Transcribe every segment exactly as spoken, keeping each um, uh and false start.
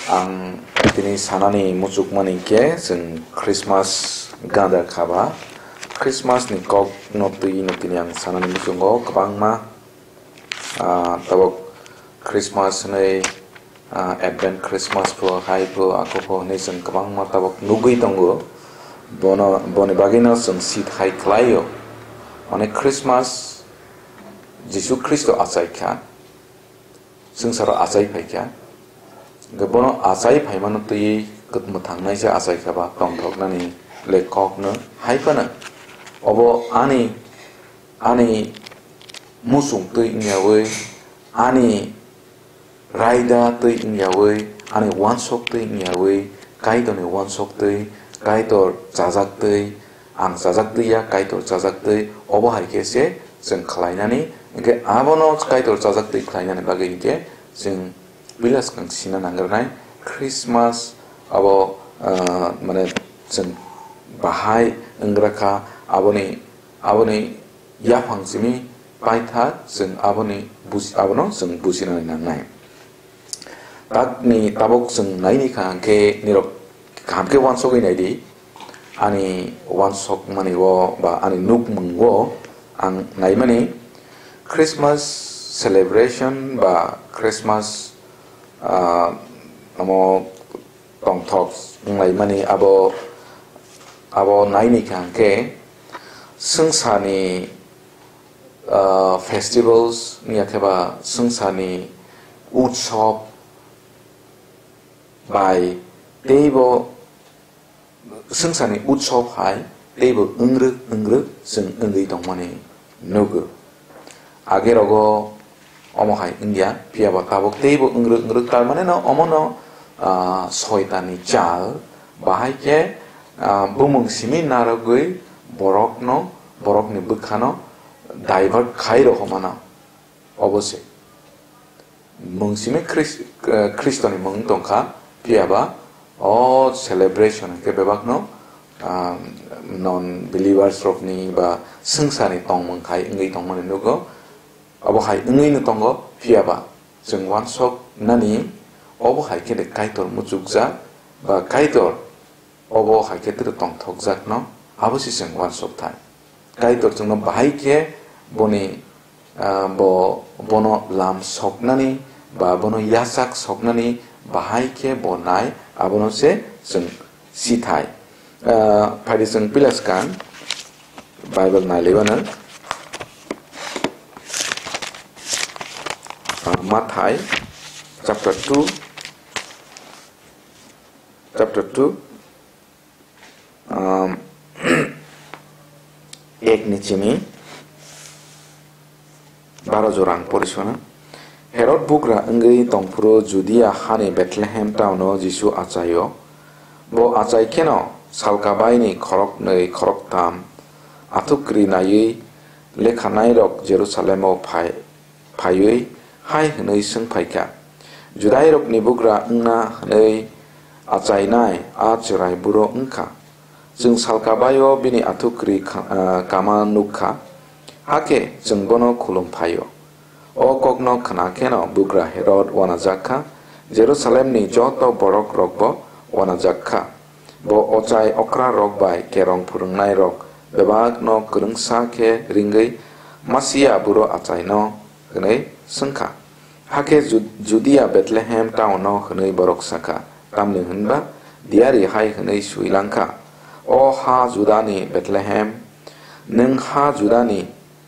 Ang tini sanani muchukmani khe chwng Christmas gada khaba. Christmas ni kok no twi no tini ang sanani muchungo kwbangma, ah, tabok Christmas hwnwi, ah, Advent Christmas pho hai pho ako pho hwnwi chwng kwbangma tabok nugwi tongo. Bono, boni bagwino chwng sit hai khlaio. Mane Christmas Jisu Khristo achai kha. Swngcharo achai phai kha. Hwnkhe bono achai phaimano twiwi kwthwngnaisa achai kha ba tongthoknani le kokno hai phano. Obo ani, ani muchung twi wngyawi, ani raida twi wngyawi, ani uansuk twi wngyawi, Kaitorni uansuk twi, Kaitor chajak twi, ang chajak twi ya, Kaitor chajak twi, obo hai khe se chwng khlainani, hwnkhe abono Kaitor chajak twi khlainani bagwi hwnkhe chwng puila swkang sina nangrwnai Christmas abo, ah, mane chwng bahai wngrakha, aboni, aboni yaphang simi paithak chwng aboni buj-, abono chwng bujinani nangnai. Takni tabuk chwng naini kha hwnkhe nirok kaham khe uansugwi naidi. Ani uansukmani o ba ani nukmung o ang naimani Christmas celebration ba Christmas, ah, omo tongthok wnglaimani abo, abo naini kha hwnkhe swngcharni, ah, festivals wngya khe ba swngcharni utsob bai teibo swngcharni utsob hai teibo wngrwk wngrwk chwng wngwi tongmani nugo. Age rogo omo hai wngya, phiya ba tabuk teibo wngrwk wngrwk, tar mane no omono, ah, soitanni chal, bahai khe, ah, bumung simi narwgwi borokno, borokni bwkhano divert khai rohormano. Obo se. Mung simi Khris-, eh, Khristoni mung tongkha, phiya ba o celebration hwnkhe bebakno, ah, non believers rokni ba swngcharni tongmung hai wngwi tongmani nugo. Obo hai wngwino tongo, phiya ba chwng uansuk nani obo hai khe de Kaitor muchukjak ba Kaitor obo hai khe tei tongthokjakno abo se chwng uansuk thai. Kaitor chwngno bahai khe boni, ah, bo, bono lam soknani ba bono yachak soknani bahai khe bo nai, abono se chwng si thai. Ah, phaidi chwng pila swkang Bible nai laibana. Ah, Mathai chapter two, chapter two, um, ek ni chini baro jora ang pori sona. Herod bugra wngwi tongphuru Judia hani Bethlehem town-o Jisu achaio. Bo achai kheno salkabaini khoroknwi khoroktham athukri naiwi lekhanairok Jerusalemo phai phaiwi hai hwnwi swng phaikha, "Judairokni bugra wngna hwnwi achainai a chwrai buro wngkha? Chwng salkabaio bini athukri kha-, ah, kama nukkha, hakhe chwng bono khulum phaio." O kokno khna kheno bugra Herod uanajak kha, Jerusalemni joto borokrokbo uanajak kha. Bo ochai okrarok bai kerong phwrwngnairok bebakno kwrwngsa khe ringwi Masia buro achaino hwnwi swngkha. Hakhe Ju-, Judia Bethlehem town-o hwnwi borok sakha, tamni hwnba diyari hai hwnwi swi langkha, "O ha Judani Bethlehem, nwng ha Judani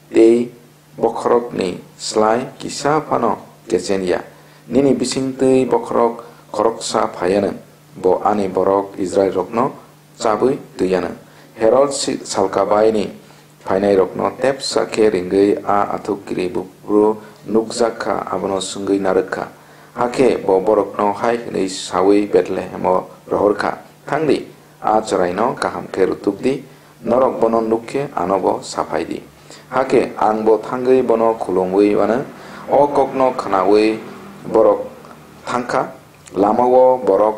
tei bokhorokni slai kisa phano kechen ya. Nini bisingtwi bokhorok khoroksa phaiyanw, bo ani borok Israilrokno chabwi twiyanw." Herod si-, salkabaini phainairokno tepsa khe ringwi a athukri buphuru nukjak kha, abono swngwi narwk kha. Hakhe bo borokno hai hwnwi saui Bethlehemo rohor kha, "Thang di, a chwraino kaham khe rutuk di, norok bono nuk khe anobo sa phai di." Hakhe ang bo thangwi bono khulumwi mano. O kokno khnaui borok thang kha. Lama-o borok,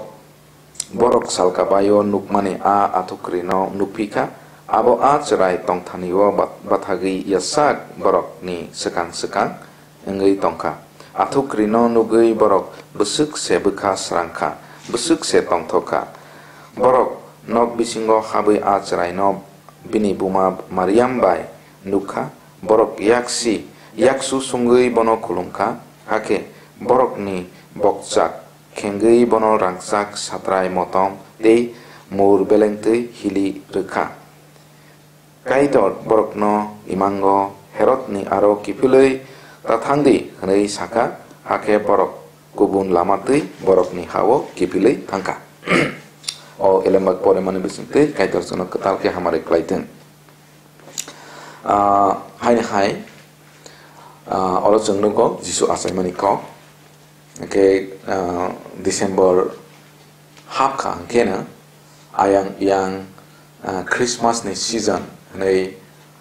borok salkabaio nukmani a athukrino nukphi kha. Abo a chwrai tongthani-o ba-, bathagwi yasak borokni swkang swkang wngwi tong kha. Athukri no nugwi borok bwswk se bwkha srang kha, bwswk se tongthok kha. Borok nok bisingo habwi a chwraino bini buma Mariam bai nuk kha. Borok yaksi, yaksu sungwi bono khulum kha, hakhe borokni bokchak khengwi bono rangchak, satrai, motom tei mur belengtwi hili rw kha. Kaitor borokno imango Herodni aro kiphilwi ta thang di hwnwi sa kha, hakhe borok kubun lama twi borokni ha-o kiphilwi thang kha. O elembak poremani bisingtwi Kaitor chwngno kwtal khe hamari khlai thung. Ah, haini hai, ah, oro chwng nugo Jisu achaimani kok. Hwnkhe, ah, December hapkha hwnkhe no ayang yang, ah, Christmas ni season hwnwi,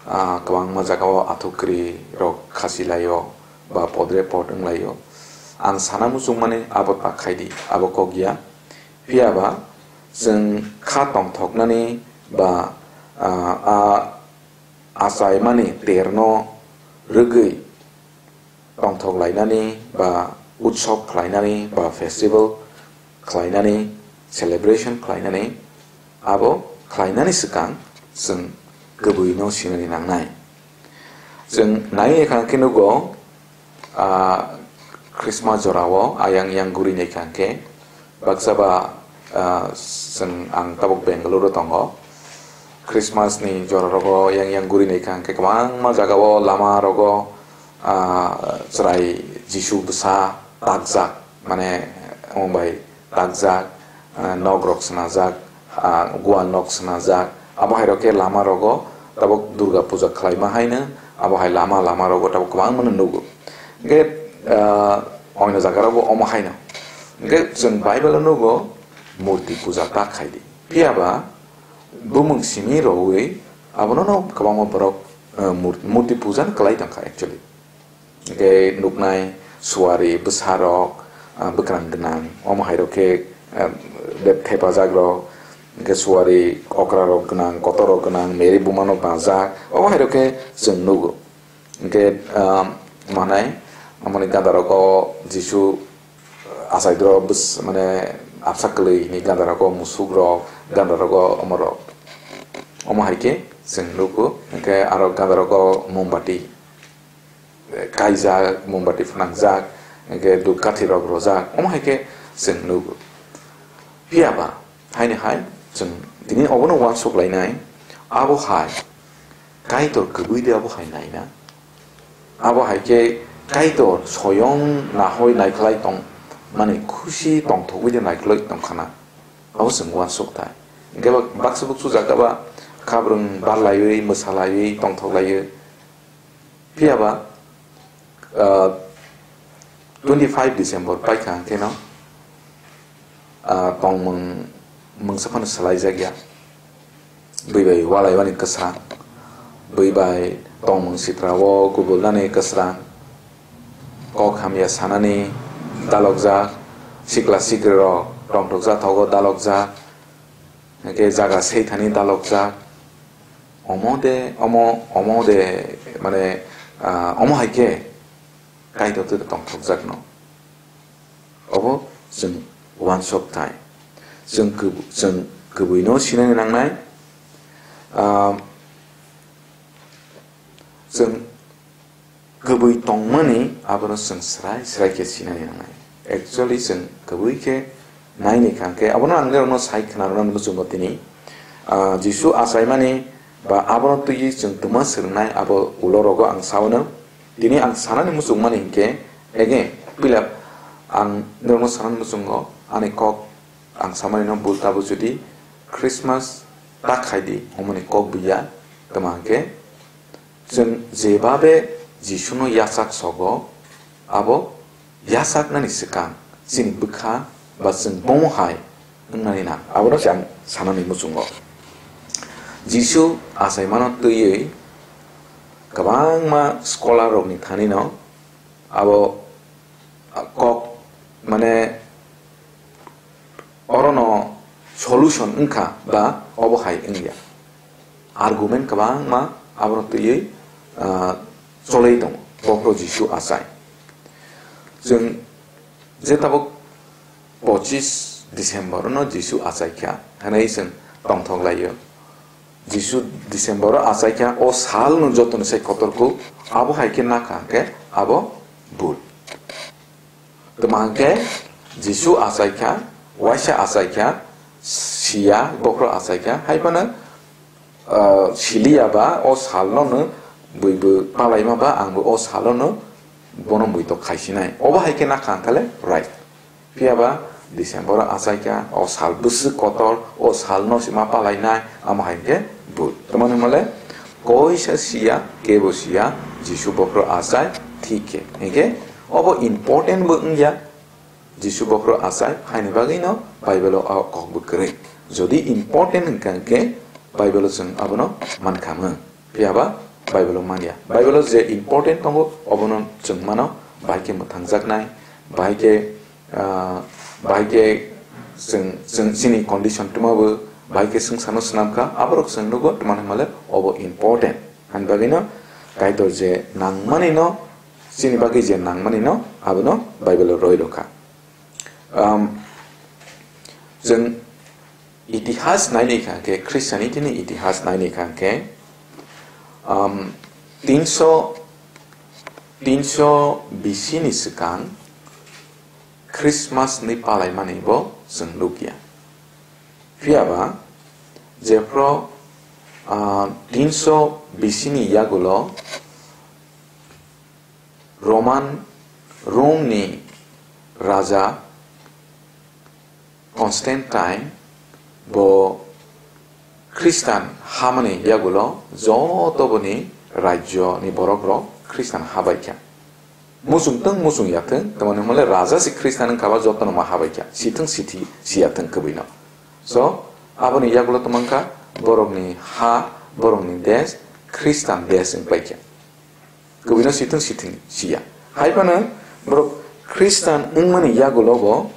ah, kwbangma jagao athukri rok khasi laio ba podre pod wng laio. Ang sana muchungmani abo ta khai di, abo kok ya. Phiya ba chwng kha tongthoknani ba, ah, a achaimani terno rwgwi tongthok lainani ba utsob khlainani ba festival khlainani, celebration khlainani, abo khlainani swkang chwng kwbwino sinani nangnai. Chwng nai kha khe nugo, ah, Christmas jorao ayang yang guri nai kha khe baksa ba, ah, chwng ang tabuk Bangalore o tongo. Christmas ni jora rogo yang yang guri nai kha khe kwbangma jagao lama rogo, ah, chwrai Jisu bwsa takjak, mane, omo bai takjak, ah, nok rok swnajak, ah, gual nok swnajak, abo hai rok khe lama rogo tabuk Durga puja khlaima haino abo hai lama lama rogo tabuk kwbangma no nugo. Hwnkhe, ah, oino jaga rogo omo haino. Hwnkhe chwng Bible o nugo murti puja ta khai di. Phiya ba bumung simi rwui abono no kwbangma borok, ah, mur-, murti puja no kwlai tong kha actually. Hwnkhe nuknai suari bwsarok, ah, bwkrang gwnang, omo hai rok khe, ah, be-, thepajak rok, hwnkhe suari okra rok gwnang, kotor rok gwnang, meri buma no bajak, omo hai rok khe chwng nugo. Hwnkhe, ah, manai, amoni ganda rogo Jisu, ah, achai dro bws-, mane absa kwlwi hwnwi ganda rogo musuk rok, ganda rogo omo rok. Omo hai khe chwng nugo, hwnkhe aro ganda rogo mombati kaijak, mombati phnangjak, hwnkhe duk kathi rok rojak, omo hai khe chwng nugo. Phiya ba, haini hai chwng tini obono uansuk lainai, abo hai Kaitor kwbui de abo hai naina. Abo hai khe Kaitor soyong nahoi naikhlai tong mani khusi tongthogwi de naikhlai tong khana. Abo chwng uansuk thai. Hwnkhe ba baksa buksu jaga ba khabrwng barlaiwi, mwsalaiwi, tongthoklaiwi. Phiya ba, ah, twenty five December paikha hwnkhe no, ah, tongmung mungsa phano swlaijak ya. Bui bai walaimani kwsrang, bui bai tongmung sitra o kubulnani kwsrang, kok hamya sanani dalokjak, sikla sikri rok tongthokjak thogo dalokjak, hwnkhe jaga seithani dalokjak. Omo de, omo, omo de, mane, ah, omo hai khe Kaitor twi tongthokjakno. Obo chwng uansuk thai. Chwng kub-, chwng kwbwino sinani nangnai. Ah, chwng kwbwi tongmani abono chwng srai srai khe sinani nangnai. Actually, chwng kwbwi khe naini kha khe abono ang norokno sai khna rwna muchungo tini. Ah, Jisu achaimani ba abono twiwi chwng twma swrwngnai abo ulo rogo ang saono. Tini ang sanani muchungmani hinkhe, again, puila ang norokno sanani muchungo ani kok ang samani no bulta bo jodi Christmas ta khai di, omoni kok buya, tama hinkhe chwng jebabe Jisuno yachak sogo, abo yachaknani swkang chini bwkha ba chwng bomo hai wngnani nang, abono se ang sanani muchungo. Jisu achaimano twiwi kwbangma scholar rokni thani no abo kok, mane, orono solution wngkha ba obo hai wngya. Argument kwbangma abono twiwi, ah, cholwi tongo bophro Jisu achai. Chwng je tabuk pochis December no Jisu achaikha hwnwi chwng tongthok laio. Jisu December o achaikha, o sal no joto ni sai kotor kuk, abo hai khe nakha hwnkhe abo bul. Tma hwnkhe Jisu achaikha, waisa achaikha, siya, bokhorok achaikha, hai phano ah, siliya ba o sal no no bui bo palaima ba ang bo o sal no bono muitok khaisinai. Obo hai khe nakha hwnkhe le right. Phiya ba December o achaikha, o sal bwswk kotor, o sal no se ma palainai, amo hai khe bul. Tamani hwnmale koisa siya, kebo siya, Jisu bokhorok achai, thik khe. Hinkhe obo important bo wngya, Jisu bokhorok achai haini bagwino Bible-o o kokbo kwrwi. Jodi important wngkha hwnkhe Bible-o chwng abono mankha mung. Phiya ba Bible-o manya. Bible-o je important tongo, obono chwng mano, bai khe mwthangjaknai, bai khe, ah, bai khe chwng, chwng chini condition twmabo, bai khe swngcharno swnamkha, aborok chwng nugo, tmani hwnmale obo important. Haini bagwino Kaitor je nangmani no, chini bagwi je nangmani no, abono Bible-o roi rwkha. Um, chwng itihas nainai kha khe, Christianity ni itihas nainai kha khe, um, tinso, tinso B C ni swkang Christmas ni palaimani bo chwng nukya. Phiya ba, jephru, ah, tinso B C ni yagulo Roman, Rome ni raja Constantine bo Khristan hamani yagulo joto boni rajyo ni borok rok Khristan habaikha. Muchung tong muchung yathung, tamoni hwnmale raja se Khristan wngkha ba joto no ma habaikha, sithung sithi siyathung kwbwino. So, aboni yagulo twmangkha borokni ha, borokni desh, Khristan desh wngpaikha. Kwbwino sithung sithung siya. Hai phano borok Khristan wngmani yagulobo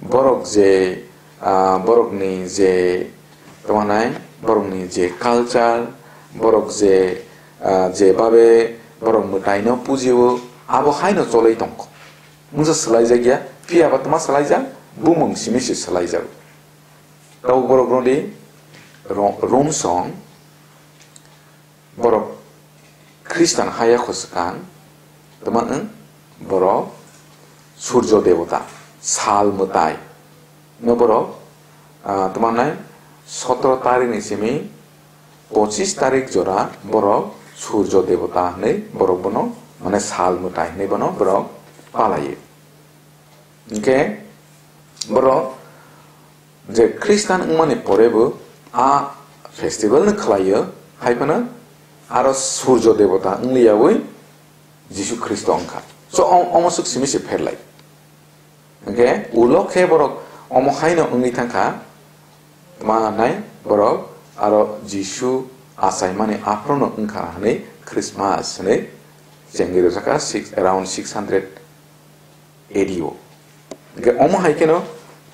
borok je, ah, borokni je tongmanai, borokni je culture, borok je, ah, je babe borok mwtaino pujio, abo haino choloi tongkho. Mungsa swlaijakya, phiya ba tma swlaijak, bumung simi se swlaijago. Tabuk borok rodi Ro-, Rom song, borok Khristan haya kho swkang, tma wng borok Surjo Debota, Sal Mwtai no borok, ah, tma wngnai sotoro tarik ni simi pochis tarik jora borok Surjo Debota hwnwi borok bono, mane, Sal Mwtai hwnwi bono borok palaio. Hinkhe borok je Khristan wngmani pore bo a festival no khlaio, hai phano aro Surjo Debota wngliyaui Jisu Khristo wngkha. So, om-, omo swk simi se pherlai. Hinkhe ulo khe borok omo haino wngwi thangkha, tma nai borok aro Jisu achaimani aphuru no wngkha hwnwi Christmas hwnwi chengwi rwjakha six, around six hundred A D o. Hinkhe omo hai kheno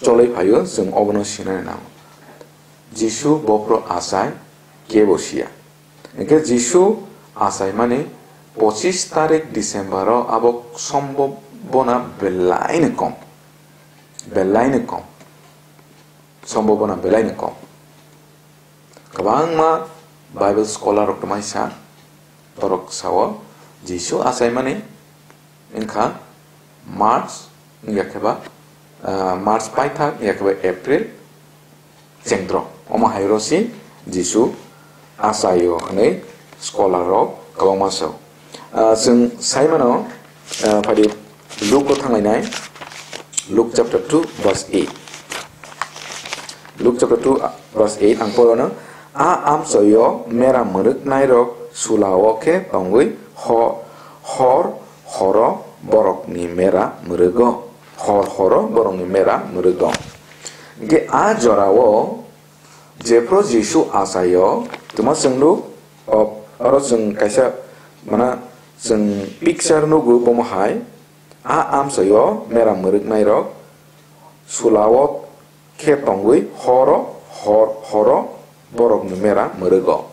choloi phaio, chwng obono sinani nango. Jisu bokhorok achai kebo siya. Hinkhe Jisu achaimani pochis tarik December o abo sombobona belaino kom. Belaino kom. Sombobona belaino kom. Kwbangma Bible scholar rok tongmai sa, borok sao, Jisu achaimani wngkha March, wngya khe ba, ah, March paithak, wngya khe ba April chengdro. Omo hai oro si Jisu achaio hwnwi scholar rok kwbangma sao. Ah, chwng sai mano, ah, phadi Luke o thanglainai, Luke chapter two verse eight. Luke chapter two verse eight ang porono, "A amchoio mera mwrwknairok sulao khe tongwi ho-, hor horo borokni mera mwrwgo, hor horo borokni mera mwrwgo." Hinkhe a jorao jephru Jisu achaio, tuma chwngno, o, oro chwng kaisa, mana, chwng picture nugo bomo hai, a amchaio mera mwrwknairok sulao khe tongwi horo, hor, horo borokni mera mwrwgo.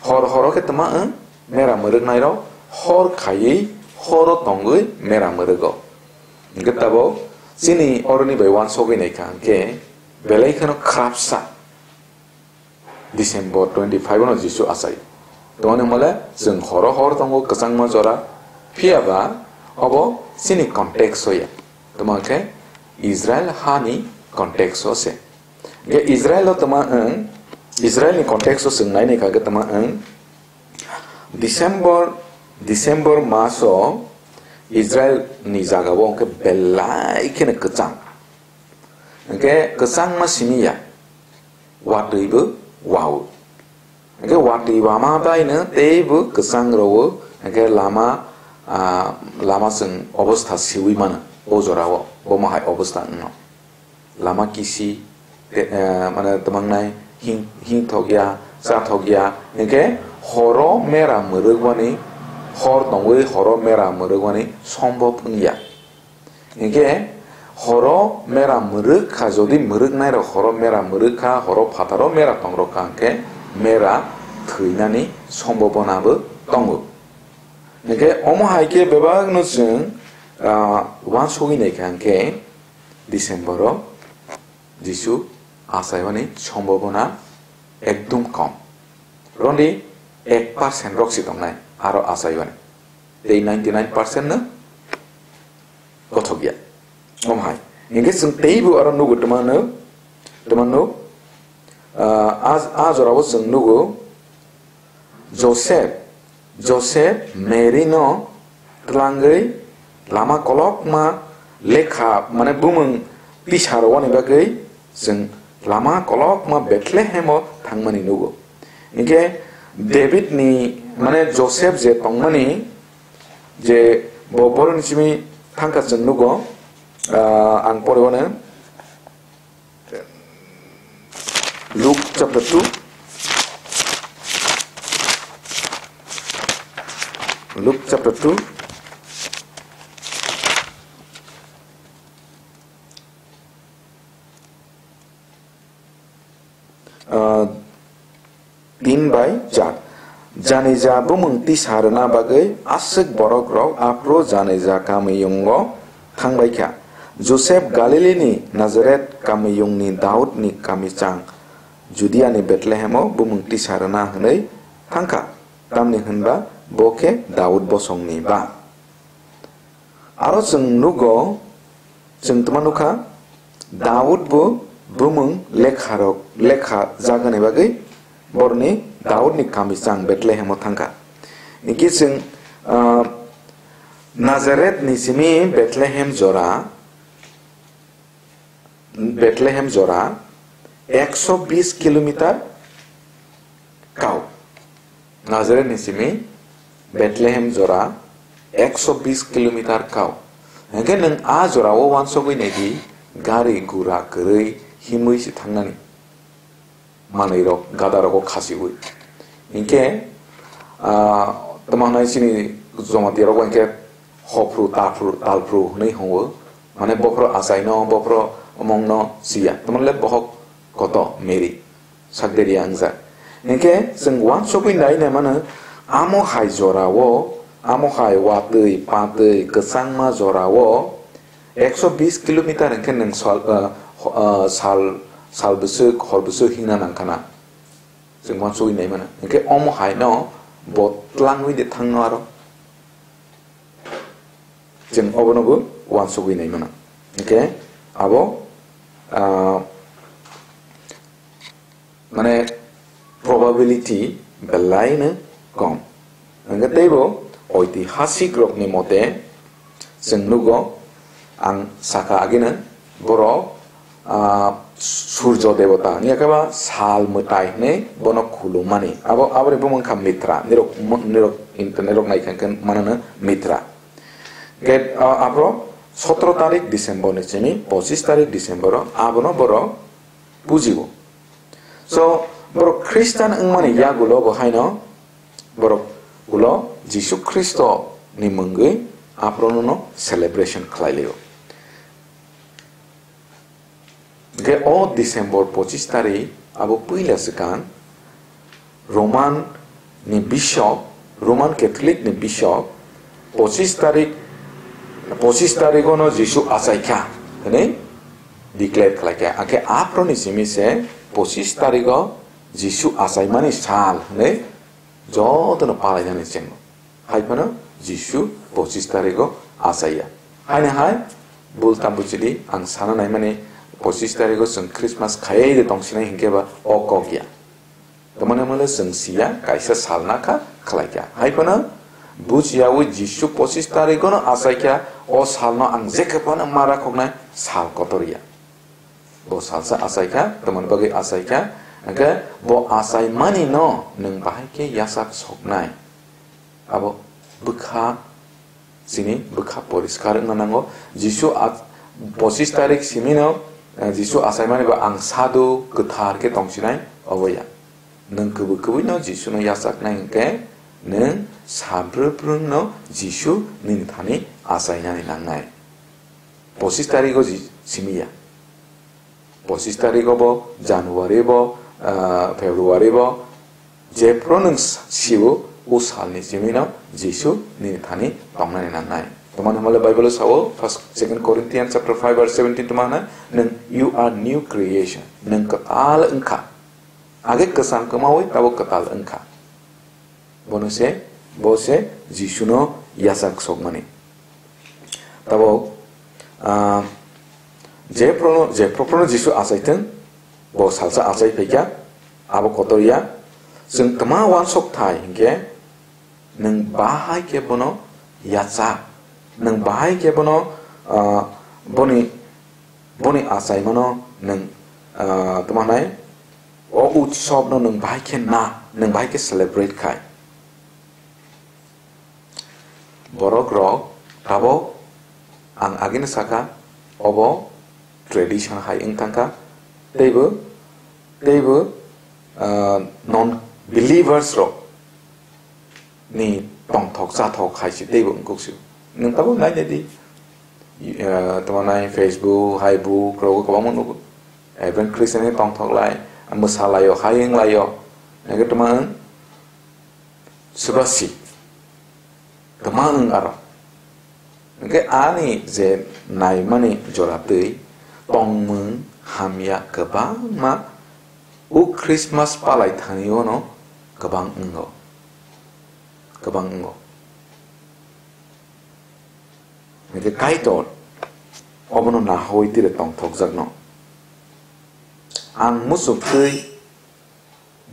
Hor horo khe tma wng mera mwrwknairok hor khaiwi horo tongwi mera mwrwgo. Hwnkhe tabuk chini oroni bai uansugwi naikha hwnkhe belai kheno khrapsa December twenty five no Jisu achai. Tongmani hwnmale chwng horo hor tongo kwchangma jora, phiyaba obo chini context o ya. Tongma khe Israel hani context o se. Hwnkhe Israel o tongma wng, Israel ni context o chwng nai naikha khe tongma wng, December, December maso Israel ni jaga o hwnkhe belai kheno kwchang. Hwnkhe kwchangma simi ya, watwi bo wao. Hwnkhe watwi wama baino teibo kwchang rwo, hwnkhe lama, ah, lama chwng obostha siwi mano o jorao, bomo hai obostha wngno. Lama kisi, te-, eh, mane tongmangnai hing, hingthok ya, chathok ya, hwnkhe horo mera mwrwkmani, hor tongwi horo mera mwrwkmani sombob wngya. Hwnkhe horo mera mwrwk kha, jodi mwrwknairok horo mera mwrwk kha, horo phataro mera tongrok kha, hwnkhe mera thwinani sombobona bo tongo. Hwnkhe omo hai khe bebakno chwng, ah, uansugwi naikha, hwnkhe December o Jisu achaimani sombobona ekdum kom. Roni ek percent rok si tongnai aro achaimani. Tei ninety nine percent no kothok ya. Om hai. Hingke chwng teibo aro nugo twmano, twmano, ah, a, a jorao chwng nugo, Joseph, Joseph Mary no twlangwi lama kolokma lekha, mane bumung tisa rwani bagwi chwng lama kolokma Bethlehem o thangmani nugo. Hingke David ni, mane Joseph je tongmani, je bo boroni simi thangkha chwng nugo, ah, ang pore wano. Luke chapter two. Luke chapter two. Ah, tin bai char. Janija bumung tisa rwna bagwi aswk borok rok aphuru Janija kamiyungo thangbai kha. Joseph Galilini Nazareth kamiyungni Daudni kamichang Judiani Bethlehemo bumung tisa rwna hwnwi thangkha, tamni hwnba bo khe Daud bosongni ba. Aro chwng nugo, chwng twma nukha, Daud bo bumung lekharok, lekha jagani bagwi borni Daudni kamichang Bethlehemo thangkha. Hingke chwng, ah, Nazareth ni simi Bethlehem jora, Bethlehem jora ekso bis kilometer kao. Nazareth ni simi Bethlehem jora ekso bis kilometer kao. Hingke nwng a jora o uansugwi naidi, gari gura kwrwi himwi se thangnani. Manwi rok, gada rogo khasiwi. Hingke, ah, tamo hwnai chini Jamatia rogo hingke hophru, taphru, talphru hwnwi hwngo. Mane bophro achaino, bophro omongno siya. Tamo le bohok koto Mary. Sakderia wngjak. Hingke chwng uansugwi nai nai mano, amo hai jora o, amo hai watwi, patwi, kwchangma jora o, ekso bis kilometer hingke nwng sal, ah, ho-, ah, sal, sal bwswk, hor bwswk hingna nangkhana. Chwng uansugwi nai mano. Hingke omo hai no bo tlangwi de thangno aro. Chwng obono bo uansugwi nai mano. Hingke abo, ah, mane probability belai no kom. Hingke teibo oitihasik rokni mote chwng nugo, ang saka agini borok, ah, Surjo Debota, hingke ba sal mwtai hinwi bono khulumani. Abo, aboni bumung kha Mitra, nirok, nirok, nirok naikha hingke manano Mitra. Hingke, ah, abro sotro tarik December ni simi pochis tarik December o abono borok pujigo. So, borok Christian wngmani yagulo bo haino, borok ulo Jisu Khristo ni mungwi aphrono no celebration khlai laio. Hingke o December pochis tarik abo puila swkang Roman ni bishop, Roman Catholic ni bishop pochis tarik Pochis tarigo no Jisu achai kha hwnwi declare khlai kha. Angkhe aphro ni simi se pochis tarigo Jisu achaimani sal hwnwi jotono palainani chengo. Hai phano Jisu pochis tarigo achaiya. Haino hai bul ta buchidi, ang sana naimani pochis tarigo chwng Christmas khaiwi de tongsinai hinkhe ba o kok ya. Tamani hwnle chwng siya, kaisa sal nakha khlai kha. Hai phano buchiyawi Jisu pochis tarigo no achai kha, o salno ang jekhe phano ma rakhoknai sal kotor ya. Bo salsa achai kha, tamoni bagwi achai kha, hwnkhe bo achaimani no nwng bahai khe yachak soknai. Abo bwkha chini bwkha poriskar wngna nango. Jisu a-, pochis tarik simi no, eh, Jisu achaimani bo ang sadu kwthar khe tongsinai obo ya. Nwng kwbwi kwbwi no Jisu no yachaknai hwnkhe nwng sabrwprwng no Jisu nini thani achainani nangnai. Pochis tarigo ji-, simi ya. Pochis tarigo bo, January bo, ah, February bo, jephru nwng s-, sibo, o salni simi no Jisu nini thani tongnani nangnai. Tamani hwnle Bible o sao, First, Second Corinthians chapter five verse seventeen tongma hwnai, nwng, "You are new creation." Nwng kwtal wngkha. Age kwcham kwmawi tabo kwtal wngkha. Bono se, bo se Jisuno yachak sokmani. Tabok, ah, je prono, je pro-, prono Jisu achaithwng, bo salsa achai phaikha, abo kotor ya. Chwng tma uansok thai hinkhe, nwng bahai khe bono yachak, nwng bahai khe bono, ah, boni, boni achaimano nwng, ah, tma hwnai, o utsobno nwng bahai khe na, nwng bahai khe celebrate khai. Borok rok tabok ang agini saka obo tradition hai wng thangkha, teibo, teibo, ah, non believers rok ni tongthok chathok hai se teibo wngkuk se. Nwng tabok nai nai di, ah, tamo nai Facebook, hai book rogo kwbangma nugo. Even Christian ni tongthok lai, mwsa laio, hai wng laio. Hingke tamo wng? Subasi. Kwmang wng aro. Hingke ani je naimani jora twi tongmung hamya kwbangma o Christmas palai thani ono kwbang wngo. Kwbang wngo. Hingke Kaitor obono nahawi tire tongthokjakno. Ang muchuk twi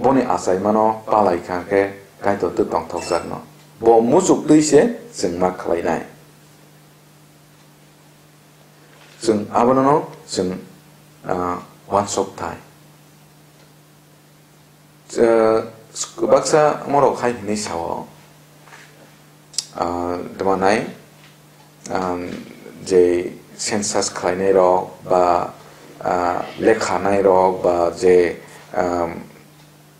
boni achaimano palai kha khe Kaitor twi tongthokjakno. Bo muchuk twi se chwng ma khlainai. Chwng abono chwng, ah, uansuk thai. Chwng baksa morok hai hinwi sao, ah, tamo nai, um, je census khlainai rok ba, ah, lekha nai rok ba je, um,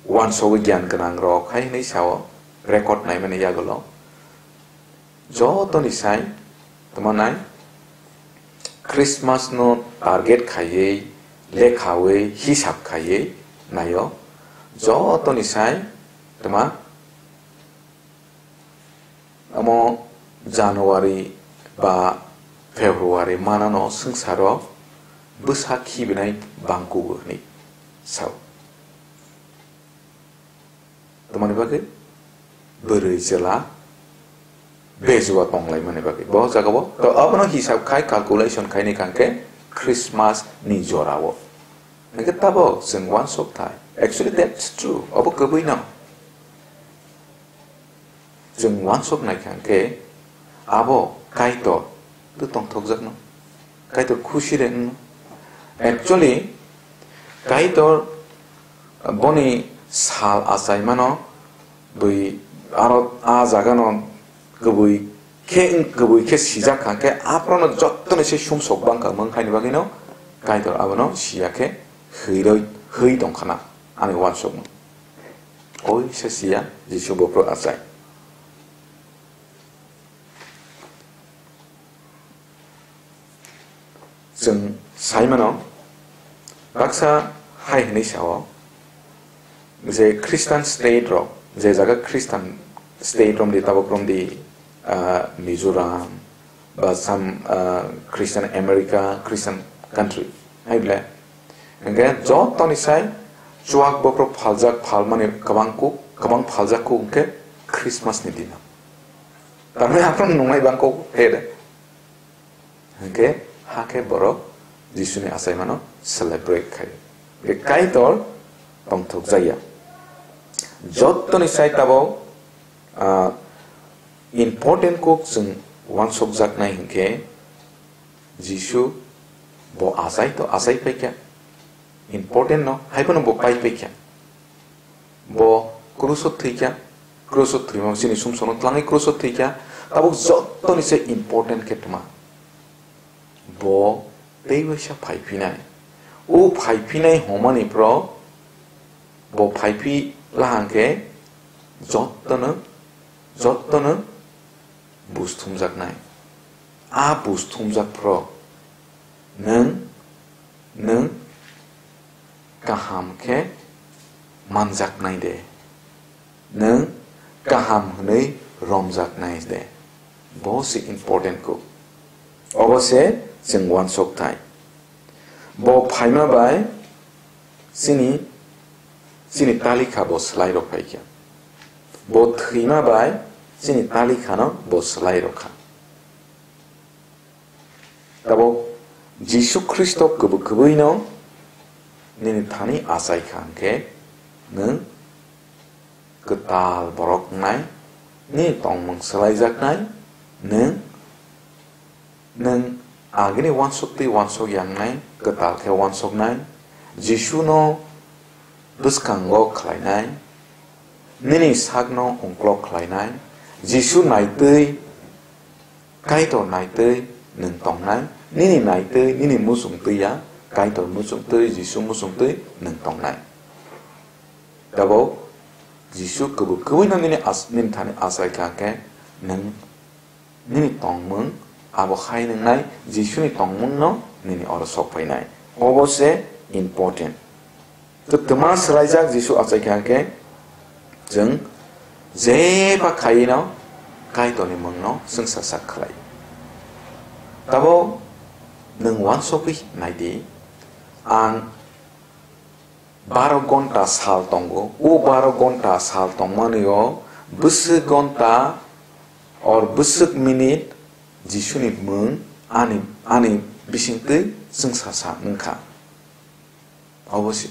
uansugwi giyan gwnang rok hai hinwi sao, record naimani yagulo. Jotoni sai, tamo nai, Christmas no target khaiwi, lekhawi, hisab khaiwi naio. Jotoni sai, tamo Omo January ba February manano swngcharo bwsa khibinai bangkugo hwnwi sao. Tamoni bagwi bwrwi chwla bejua tonglaimani bagwi. Bo jagao to abono hisab khai calculation khaini kangkhe Christmas ni jorao. Hingkhe tabok chwng uansuk thai. Actually, that's true. Obo kwbwino. Chwng uansuk naikha hwnkhe abo Kaitor twi tongthokjakno, Kaitor khusi rwngno. Actually, Kaitor boni sal achaimano bui aro a jagano kwbui khe, kwbui khe sijak kha khe aphorono jottoni se sumsok bangkha, wng haini bagwino Kaitor abono siya khe hwirwi, hwi tongkhana ani uansukno. Oisa siya Jisu bophro achai. Chwng sai mano, baksa hai hwnwi sao, je Christian state rok, je jaga Christian state romdi, tabuk romdi, ah, Mizoram, ba some, ah, Christian America, Christian country, hai ble. Hingke jotoni sai chuak bokhorok phaljak phalmani kwbang kuk, kwbang phaljak kuk hingke Christmas ni dino. Tamni aphano nungnai bangkok he de. Hingke hakhe borok Jisuni achaimano celebrate khai. Hingke Kaitor tongthokjakya. Jotoni sai tabok, ah, important kok chwng wansokjaknai hingke Jisu bo achai to achai paikha. Important no, hai phano bo pai paikha. Bo kruso thwikha, kruso thwima chini sumsokno twlangwi kruso thwikha, tabuk jotoni se important khe tma. Bo tei waisa phaiphinai. O phaiphinai hwnmani phro bo phaiphi lahang khe jottono, jottono bus thumjaknai. A bus thumjak phro nwng, nwng kaham khe manjaknai de, nwng kaham hwnwi romjaknai de. Bo se important kuk. Obo se chwng wansok thai. Bo phaima bai chini, chini talikha bo swlai rok phaikha. Bo thwima bai chini talikhano bo swlai rok kha. Tabok Jisu Khristo kwbwi kwbwino nini thani achai kha hwnkhe nwng kwtal borok wngnai, nini tongmung swlaijaknai, nwng, nwng agini wansuk twi wansuk yangnai, kwtal khe wansuknai, Jisuno bwskango khlainai, nini sakno ungklok khlainai, Jisu naitwi, Kaitor naitwi nwng tongnai, nini naitwi, nini muchung twi ya, Kaitor muchung twi, Jisu muchung twi nwng tongnai. Tabok Jisu kwbwi kwbwino nini as-, nini thani achai kha khe nwng nini tongmung abo hai nwngnai, Jisuni tongmungno nini oro sok phainai. Obo se important. Twtwma swlaijak Jisu achai kha khe chwng jeba khaino Kaitorni mungno chwngsa sak khlai. Tabok nwng wansogwi naidi, ang baro gonta sal tongo, o baro gonta sal tongmani o bwswk gonta or bwswk minute Jisuni mung ani, ani bisingtwi chwngsa sa wngkha. Obo se.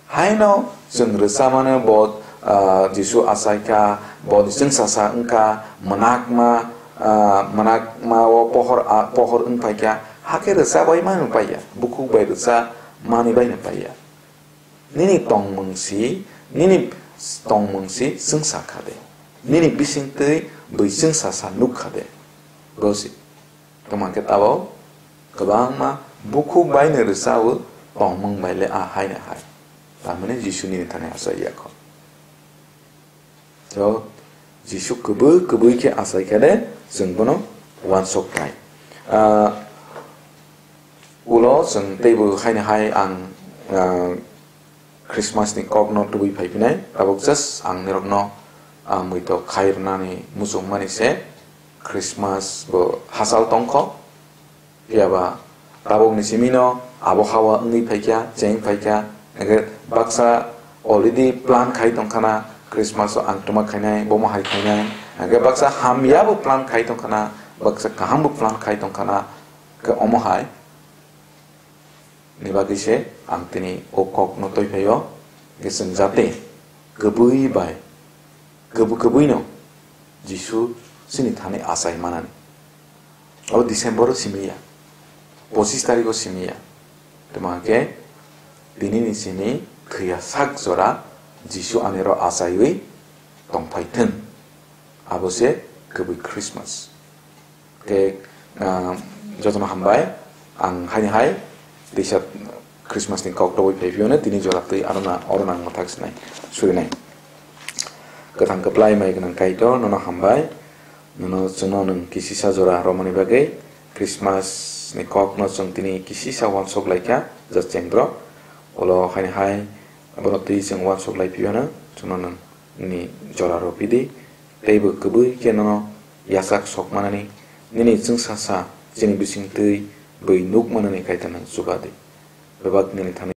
Haino chwng rwchamano bo, ah, Jisu achaikha, bo chwngsasa wngkha, mwnakma, ah, mwnakma o pohor, ah, pohor wngphaikha, hakhe rwchabai mano paiya, bukhuk bai rwcha mani baino paiya. Nini tongmung si, nini tongmung si chwngsa kha de? Nini bisingtwi bwi chwngsasa nuk kha de? Bo se. Tongma khe tabok kwbangma bukhuk baino rwchao, tongmung bai le a hai na hai. Tamoni Jisu nini thani achai ya kho. To Jisu kwbwi kwbwi khe achai khe de chwng bono wansok nai. Ah, ulo chwng teibo hai na hai ang, ah, Christmas ni kok no tubui phai phinai, tabuk just ang nirok no, ah, muitok khai rwnani muchung mani se Christmas bo hachal tongkho, phiya ba tabuk ni simi no abo hawa wngwi phaikha, cheng phaikha, hingkhe baksa already plan khai tongkhana Christmas o ang twma khainai, bomo hai khainai, hingkhe baksa hamya bo plan khai tongkhana, baksa kaham bo plan khai tongkhana, khe omo hai. Ni bagwi se ang tini o kok no twi phaio, hwnkhe chwng jate kwbwi bai, kwbwi kwbwi no Jisu chini thani achai manani. O December o simi ya, pochis tarikh o simi ya. Tamo hwnkhe tini ni simi thwiya sak jora Jisu ani ro achaiwi tongphai thwng. Abo se kwbwi Christmas. Khe, ah, jotono hambai. Ang haini hai teisa Christmas ni kok tobwi phai phiyano tini jora twi aro na, oro nang mwthak sinai, surinai. Kwthang kwplai mai gwnang Kaitor, nono hambai. Nono chwngno nwng kisisa jora romani bagwi Christmas ni kok no chwng tini kisisa wansok laikha, jachengdro. Ulo haini hai bono twi chwng wansok lai phiyano chwngno nwng ni jora rw phidi. Teibo kwbwi khe nono yachak sok manani, Nini chwngsacha chini bisingtwi bui nuk manani Kaitor nang chuba di. Bebak nini thani